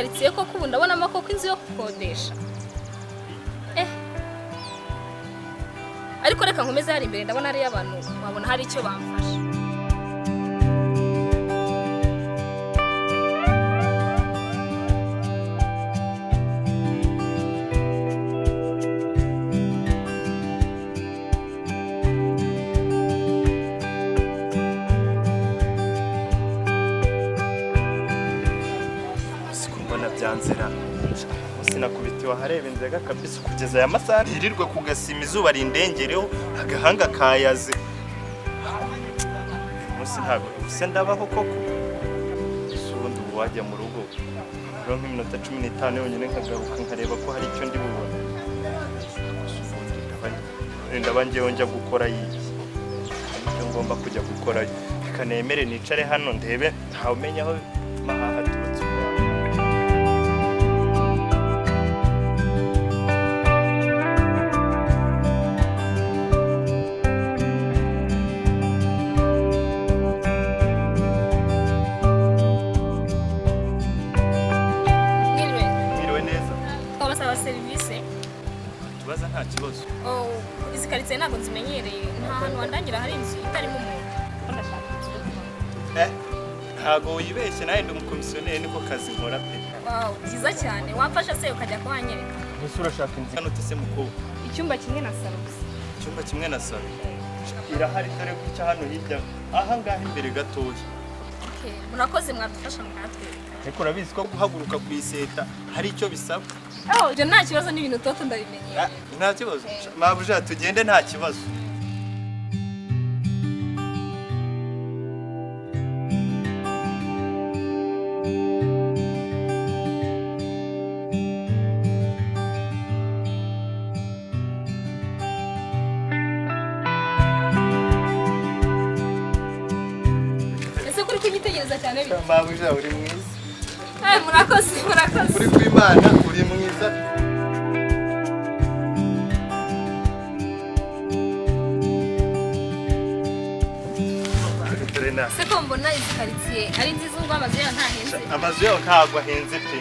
Karitsiye koko ubu ndabonamo koko inzu yo gukodesha. Ariko reka nkomeze hari imbere, ndabona hariyo abantu, wabona hari icyo bamfasha. Byanzira sinakubitiwe ahareba inzega kabisa kugeza aya masaha ntirirwe kugasima izuba rindengereho agahanga kayaze. Umunsi ntabwo se ndabaho koko. Ubundi ubu wajya mu rugo rero nk'iminota 15 yonyine nkagaruka nkareba ko hari icyo ndi bubone. Ndaba ngewe njya gukora yiki icyo ngomba kujya gukora, reka nemere nicare hano ndebe ntawe umenya aho mahaha aturutse. Tubaza nta kibazo. Izi karitsiye ntabwo nzimenyereye, nta hantu wandangira hari inzu itarimo umuntu. Ndashaka inzu yo kubamo. Ntabwo wibeshye, nawe ndi umukomisiyoneri niko kazi nkora pe. Wow, byiza cyane. Wamfasha se ukajya kuhanyereka? Ese urashaka inzu hano utese mukobwa? Icyumba kimwe na salo gusa. Icyumba kimwe na salo. Irahari dore gutya hano hirya, aha ngaha imbere gatoya. Okay, murakoze mwadufasha mukatwereka. Ariko urabizi ko guhaguruka ku iseta hari icyo bisaba. Ibyo nta kibazo, n'ibintu toto ndabimenyereye. Nta kibazo. Mabuja tugende nta kibazo. Ese kuri kunyitegereza cyane bite? Mabuja uri mwiza. Murakoze, murakoze. Uri kwimana uri mwiza. Se ko mbona izi karitsiye ari nziza ubwo amazu yaho ntahenze. Amazu yaho ntabwo ahenze pe.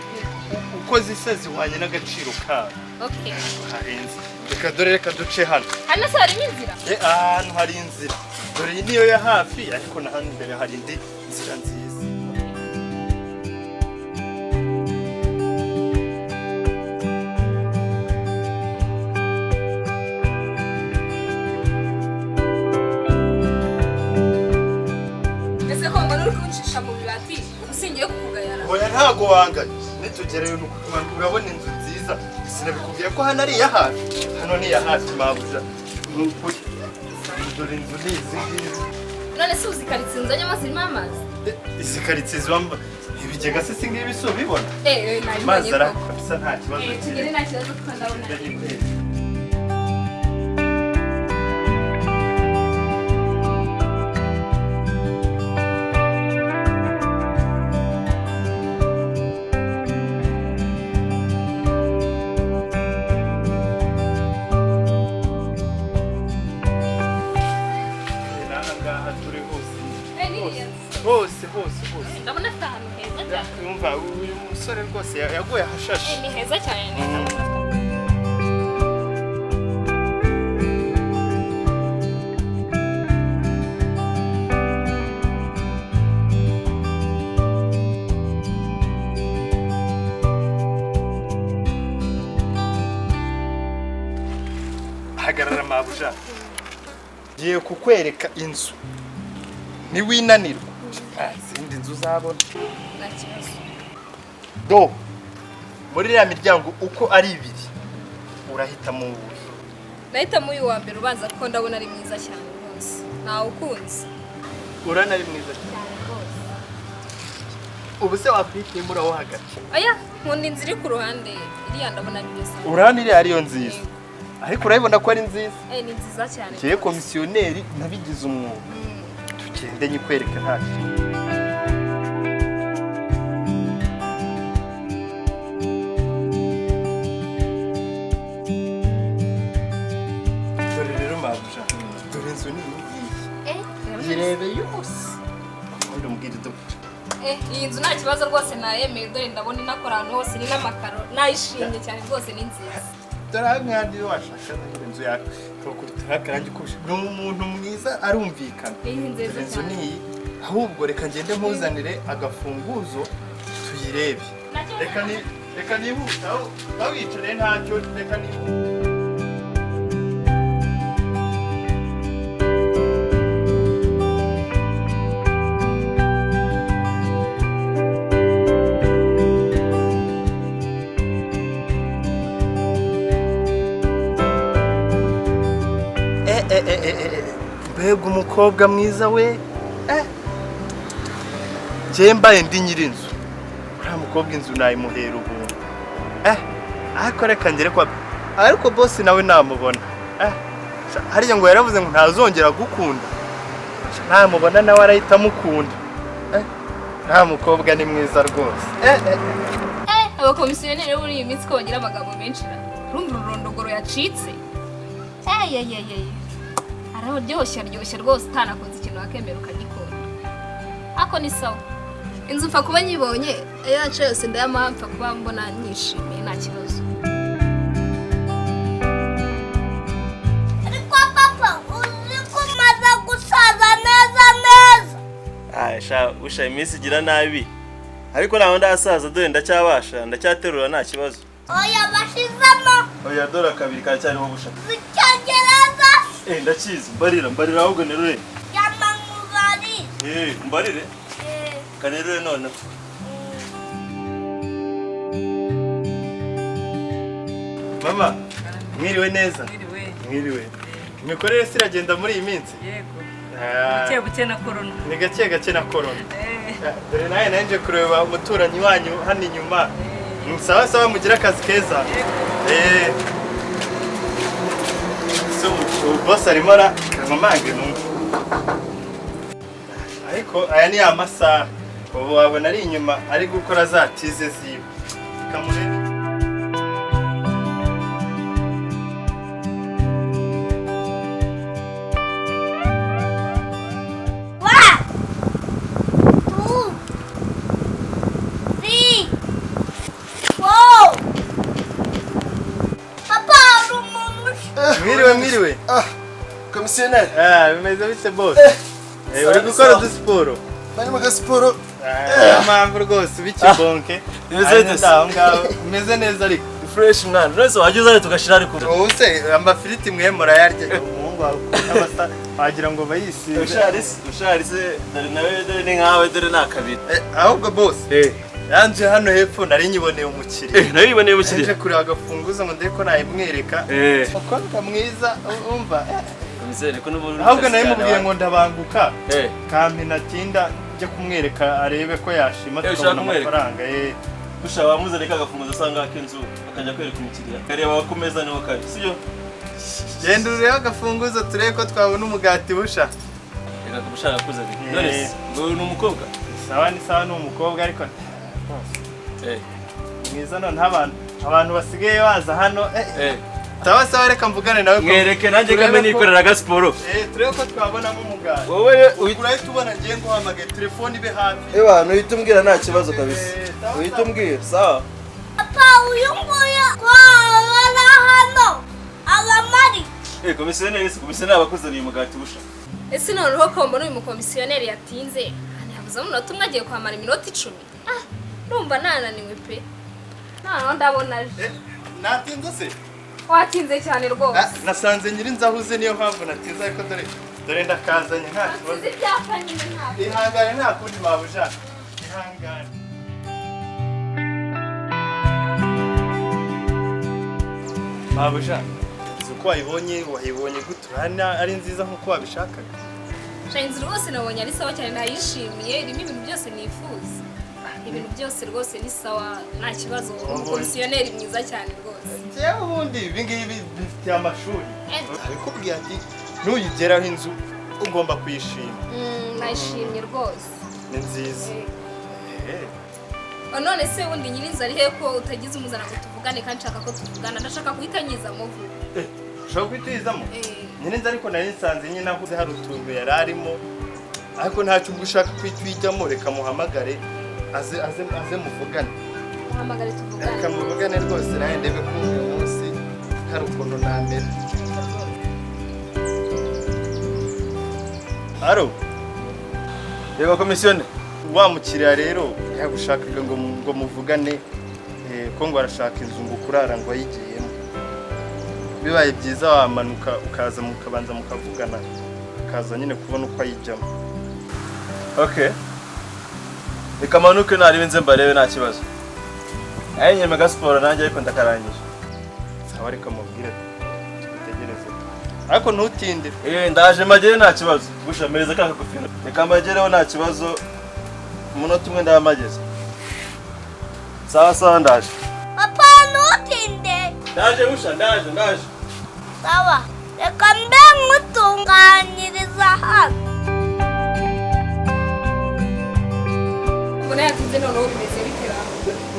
Uko zisa zihwanye n'agaciro kabo. Okay. Hahenze. Reka dore reka duce hano. Hano se harimo inzira? Ahantu hari inzira. Dore iyi niyo ya hafi, ariko na hano imbere hari indi nzira nziza. Ese ko mbona uri kuncisha mu bibati usingiye kukugayara? Oya ntago wanganye. Nitugereyo urabona inzu nziza. Sinabikubwiye ko hano ari iya hafi. Hano ni iya hafi mabuja. Ni ukuri. Dore inzu ni izi ngizi. None se uzi karitsiye nzanye amazi irimo amazi? Izi karitsiye zibamo ibigega se singibi si ubibona? Nabibonye Amazi koko. kabisa nta kibazo Tugere nta kibazo kuko ndabona. Hose hose hose. Ndabona afite ahantu heza cyane. Umva uyu musore rwose yaguye ahashashe. Ni heza cyane. Hagarara mabuja. Ngiye kukwereka inzu. Niwinanirwa izindi nzu uzabona. Nta kibazo. Do muri iriya miryango uko ari ibiri urahitamo uwuhe? Nahitamo uyu wa mbere ubanza kuko ndabona ari mwiza cyane rwose. Nawukunze. Urana ari mwiza cyane rwose. Ubu se wakwitiyemo uraho hagati? Oya, nkunda inzu iri ku ruhande, iriya ndabona ari nziza. Urabona iriya ariyo nziza. Ariko urabibona ko ari nziza? Ni nziza cyane. Ngiye komisiyoneri nabigize umwuga. Tugende nyikwereka nta kintu. Dore rero mabuja, dore inzu ni iyi ngiyi. Yirebe yose. Ubundi umbwire do. Iyi nzu nta kibazo rwose nayemeye, dore ndabona inakora ahantu hose, ni n'amakaro, nayishimye cyane rwose, ni nziza. Dore aha ngaha niyo washaka inzu yawe tukakubitiraho akarangi kose. Ni umuntu mwiza, arumvikana. Iyi ni nziza Dore inzu cyane. ni iyi. Ahubwo reka ngende nkuzanire agafunguzo tuyirebe. Reka ni reka nihuta, aho wicare ntacyo, reka nihuta. Eh, eh, eh, eh, eh, mbega umukobwa mwiza we! Njye mbaye ndi nyir'inzu, uriya mukobwa inzu nayimuhera ubuntu. Ariko reka ngere kwa, ariko boss nawe namubona. Sha, harya ngo yaravuze ngo ntazongera gukunda. Sha, namubona nawe arahita amukunda. Nta mukobwa ni mwiza rwose. Abakomisiyoneri bo muri iyi minsi ko bagira amagambo menshi ra! Urumva ururondogoro yacitse, eyeyeyeye, araryoshye, aryoshye rwose. Utanakoze ikintu wakemera ukagikunda, ako ni sawa. Inzu mfa kuba nyibonye, ayo yacu yose ndayamuha, mfa kuba mbona nishimiye, nta kibazo. Ariko papa, uzi ko umaze gusaza neza neza. Sha usha, iminsi igira nabi, ariko ntaho ndasaza, dore ndacyabasha, ndacyaterura nta kibazo. Oya, bashizemo. Oya, dore akabiri karacyariho busha. Icyongereza. Ndakizi, mbarira, mbarira ahubwo nerure. Yamamubari. Mbarire kanerure noneho. Mama, mwiriwe neza? Mwiriwe. Mwiriwe. Imikorere se iragenda muri iyi minsi? Yego. Ah, Buke buke na corona. Ni gake gake na corona. Eh. Dore nawe nanje kureba umuturanyi wanyu hano inyuma. Sawa sawa, mugire akazi keza. Yego. So, ubu boss arimo aramange numva. Ariko aya ni amasaha. Ubu wabona ari inyuma ari gukora za tize ziwe. Kamurebe. One, two, three, four. Papa, hari umuntu ushe. Mwiriwe, mwiriwe. Ah, komisiyoneri. Bimeze bite, boss? Uri gukora udusiporo? Bari mu gasiporo. Niyo mpamvu rwose ubikibonke. Bimeze bite se? Aho ngaho umeze neza ariko? Fresh mwana, none wajya uzane tugashira ariko. Ubu se amafiriti mwe murayarya? Umuhungu wawe abasa wagira ngo bayisize. Usharise, usharise, dore nawe, dore ni nkawe, dore ni akabiri. Ahubwo boss, yanje hano hepfo nari nyiboneye umukiriya. Nawe yiboneye Nje umukiriya. kureba agafunguzo ngo ndebe ko nayimwereka. Umukobwa mwiza, umva. Komiseri ko n'ubu. Ahubwo nawe mubwiye ngo ndabanguka. Kampi natinda njye kumwereka arebe ko yashima, Ushaka tukabona kumwereka? amafaranga. Usha wamuzane kagafunguzo asanga k'inzu akajya kwereka umukiriya. Kareba ku meza niho kari, sibyo? Genda urebe agafunguzo turebe ko twabona umugati busha. Reka kubushaka kuzana. None se ngo ni umukobwa? Sawa, ni sawa, ni umukobwa ariko mwiza. Noneho abantu basigaye baza hano. Sawa sawa, reka mvugane nawe Mwereke nanjye turebe kame nikorera agasiporo. Turebe ko twabonamo umugati. Wowe urahita ubona ngiye nguhamagaye, telefone ibe hafi. Ewa, nuhita umbwira, nta kibazo kabisa. Sawa, Uhita sawa. umbwira, sawa. Papa, uyu nguyu ko abara hano abamari. Komisiyoneri se, komisiyoneri abakuzaniye umugati busha. Ese noneho ko mbona uyu mukomisiyoneri yatinze, ntiyabuze umunota umwe, agiye kuhamara iminota 10? Ah, ndumva nananiwe pe, noneho ndabona aje. Natinze se? Watinze cyane rwose. Nasanze nyirinzu ahuze, niyo mpamvu natinze, ariko dore dore ndakazanye nta kibazo. Nsize ibyapa nyine, ntabwo. Ihangane, nta kundi mabuja, ihangane. Mabuja, inzu uko wayibonye, wayibonye gute? Urabona ari nziza nk'uko wabishakaga? Sha, inzu rwose nabonye ari sawa cyane, nayishimiye, irimo ibintu byose nifuza, ibintu byose rwose ni sawa, nta kibazo. Umukomisiyoneri mwiza cyane rwose. Njyewe ubundi ibi ngibi bifitiye amashuri. Abikubwiye ati nuyigeraho inzu ugomba kuyishima. Nayishimye rwose. Ni nziza. Oh, none se wundi nyirinzu ari he ko utagize umuzana ngo tuvugane, kandi nshaka ko tuvugana? Ndashaka guhita nyizamo vuba. Ushobora guhita uyizamo. Eh. Nyirinzu ariko nari nsanze nyine ahuze, hari utuntu yari arimo. Ariko ntacyo ubwo ushaka kwitwijyamo, reka muhamagare aze aze aze muvugane. Muhamagare tuvugane. Reka muvugane rwose, nawe ndebe ko uyu munsi hari ukuntu namera. Aro. Yego komisiyone. Wa mukiriya rero yagushakaga ngo muvugane, ko ngo arashaka inzu ngo kurara ngo ayigiyemo. Bibaye byiza wamanuka ukaza mukabanza mukavugana, ukaza nyine kubona uko ayijyamo. Okay. Reka manuke narebe nze mbarebe nta kibazo. Aye nyeme gasiporo nanjye ariko ndakarangije. Sawa, reka mubwire tugutegereze. Ariko ntutinde. Ndaje magere nta kibazo. Gushamereza ka kagofero. Reka magereho nta kibazo. Umunota umwe ndamageze. Sawa sawa ndaje. Papa ntutinde. Ndaje busha ndaje ndaje. Sawa, reka mbe nkutunganyiriza hano. Mbona yatinze noneho bimeze bite ra?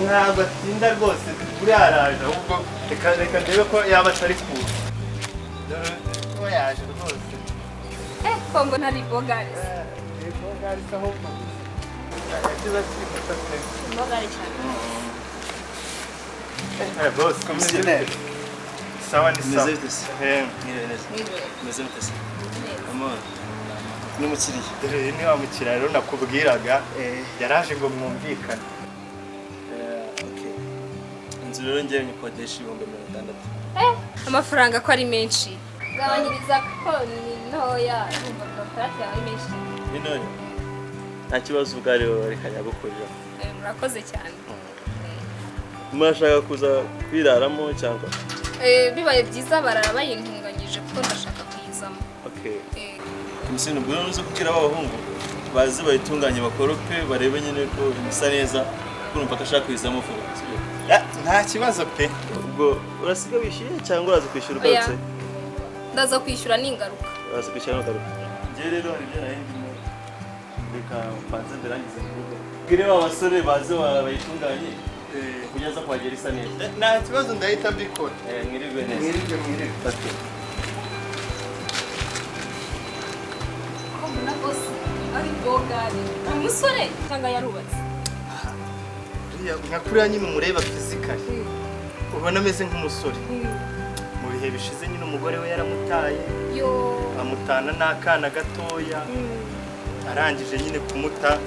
Ntabwo atinda rwose, buriya araje ahubwo reka ndebe ko yaba atari kuza. Dore ko yaje rwose. Ko mbona ari bogari. Bogari se ahubwo. Yakiza akimuta pe. Bogari cyane. Boss, komisiyoneri. Sawa ni sawa. Meze bite se? Mwiriwe neza. Mwiriwe. Meze bite se? Neza. Amahoro. N'umukiriya. Dore ni wa mukiriya rero nakubwiraga, yaraje ngo mwumvikane. Okay. Inzu rero ngewe nyikodesha 60,000. Amafaranga ko ari menshi. Gabanyiriza ko ni ntoya, urumva 60 yawe ari menshi. Ni ntoya. Nta kibazo ubwo ariwe reka nyagukurira. Murakoze cyane. Murashaka kuza kwiraramo cyangwa? Bibaye byiza barara bayintunganyije kuko ndashaka kuyizamo. Okay. Komisiyoni ubwo rero uze kubwira abahungu baze bayitunganye bakorope barebe nyine ko isa neza, urumva ko ashaka kuyizamo vuba. Nta kibazo pe. Ubwo urasiga wishyuye cyangwa uraza kwishyura ugarutse? Ndaza kwishyura ningaruka. Uraza kwishyura ningaruka. Njye rero hari ibyo nari ndimo, reka mbanze mbirangize mu rugo. Bwire ba basore baze bayitunganye kugeza kuhagera isa neza. Nta kibazo ndahita mbikora. Mwirirwe neza. Mwirirwe mwirirwe. Okay. Ko mbona boss ari bogari. Umusore cyangwa yarubatse? Nka kuriya nyine umureba physically ubona ameze nk'umusore. Mu bihe bishize nyine umugore we yaramutaye, amutana n'akana gatoya, arangije nyine kumuta,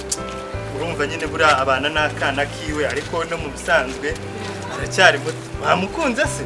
urumva nyine buriya abana n'akana kiwe, ariko no mu bisanzwe aracyari muto. Bamukunze se?